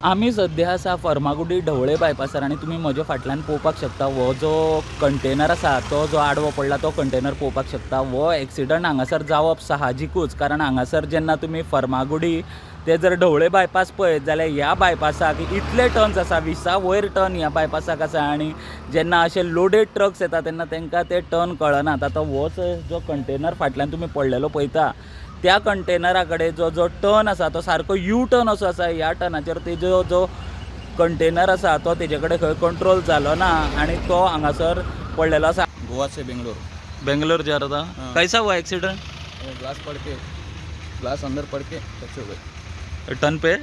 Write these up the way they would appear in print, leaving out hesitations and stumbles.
आमी सद्या आसा फर्मागुडी ढवळे बायपासार आनी तुमी म्हज्या फाटल्यान पळोवपाक शकता हो जो कंटेनर आसा तो जो आडवो पडला तो कंटेनर पळोवपाक शकता. हो एक्सिडंट हांगासर जावप साहजिकूच, कारण हांगासर जेन्ना तुमी फर्मागुडी ते जर ढवळे बायपास पळयत जाल्यार ह्या बायपासाक इतले टर्न्स आसा, 20 वयर टर्न ह्या बायपासाक आसा आनी जेन्ना अशे लोडेड ट्रक्स येता तेन्ना तांकां ते टर्न कळनात. आतां होच जो कंटेनर फाटल्यान तुमी पडलेलो पळयता त्या कंटेनरा कडेन जो जो टर्न आसा तो सारको यू टर्न असो आसा. ह्या टर्नाचेर तेजो जो कंटेनर आसा तो तेजे कडेन खंय कंट्रोल जालो ना आनी तो हांगासर पडलेलो आसा. गोवा से बेंगलोर. बेंगलोर जा रहा था. कैसा हुआ एक्सीडेंट? ग्लास पड़ के, ग्लास अंदर पड़ के टच हो गए. टर्न पे?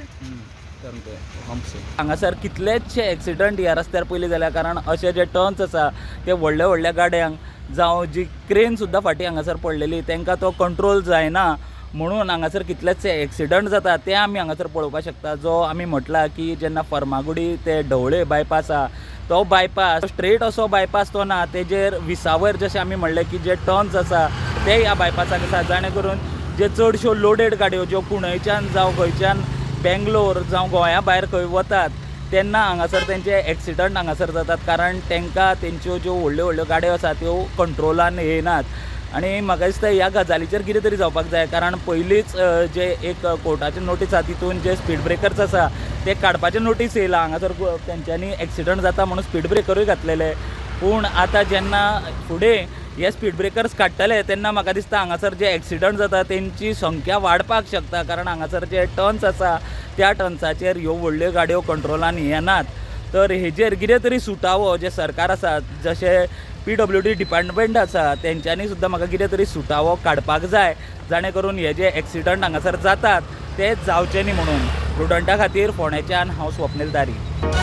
टर्न पे हम्प से. हांगासर कितलेचशे एक्सिडंट ह्या रस्त्यार पयलीं जाल्या, कारण अशे जे टर्न्स आसा ते व्हडल्या व्हडल्या गाडयांक जावं जी क्रेन सुद्दां फाटीं हांगासर पडलेली तांकां तो कंट्रोल जायना म्हणून हांगासर कितलेचशे एक्सिडंट जाता ते आमी हांगासर पळोवपाक शकता. जो आमी म्हटला की जेन्ना फर्मागुडी ते ढवळे बायपास आसा तो बायपास स्ट्रेट असो बायपास तो ना, तेजेर 20 वयर जशें आमी म्हणलें की जे टर्न्स आसा ते ह्या बायपासाक आसा, जाणे करून जे चडश्यो लोडेड गाडयो ज्यो कुणयच्यान जावं खंयच्यान बेंगलोर जावं गोंया भायर खंय वतात तेन्ना हांगासर तेंचे एक्सिडंट हांगासर जातात, कारण तांकां तेंच्यो ज्यो व्हडल्यो व्हडल्यो गाडयो आसा त्यो कंट्रोलान येनात. आनी म्हाका दिसता ह्या गजालीचेर कितें तरी जावपाक जाय, कारण पयलींच जे एक कोर्टाचे नोटीस आसा तितून जे स्पीड ब्रेकर्स आसा ते काडपाचे नोटीस येयला. हांगासर तेंच्यांनी एक्सिडंट जाता म्हणून स्पीड ब्रेकरूय घातलेले, पूण आतां जेन्ना फुडें हे स्पीड ब्रेकर्स काडटले तेन्ना म्हाका दिसता हांगासर जे एक्सिडंट जाता तेंची संख्या वाडपाक शकता, कारण हांगासर जे टर्न्स आसा त्या टर्न्साचेर ह्यो व्हडल्यो गाडयो कंट्रोलान येनात. तर हेजेर कितें तरी सुटावो जे सरकार आसा जशें PWD department आसा तेंच्यांनी सुद्दां म्हाका कितें तरी सुटावो काडपाक जाय, जाणे करून हे जे एक्सिडंट हांगासर जातात ते जावचे न्ही म्हणून. प्रुडंटा खातीर फोंडेच्यान हांव स्वप्नील तारी.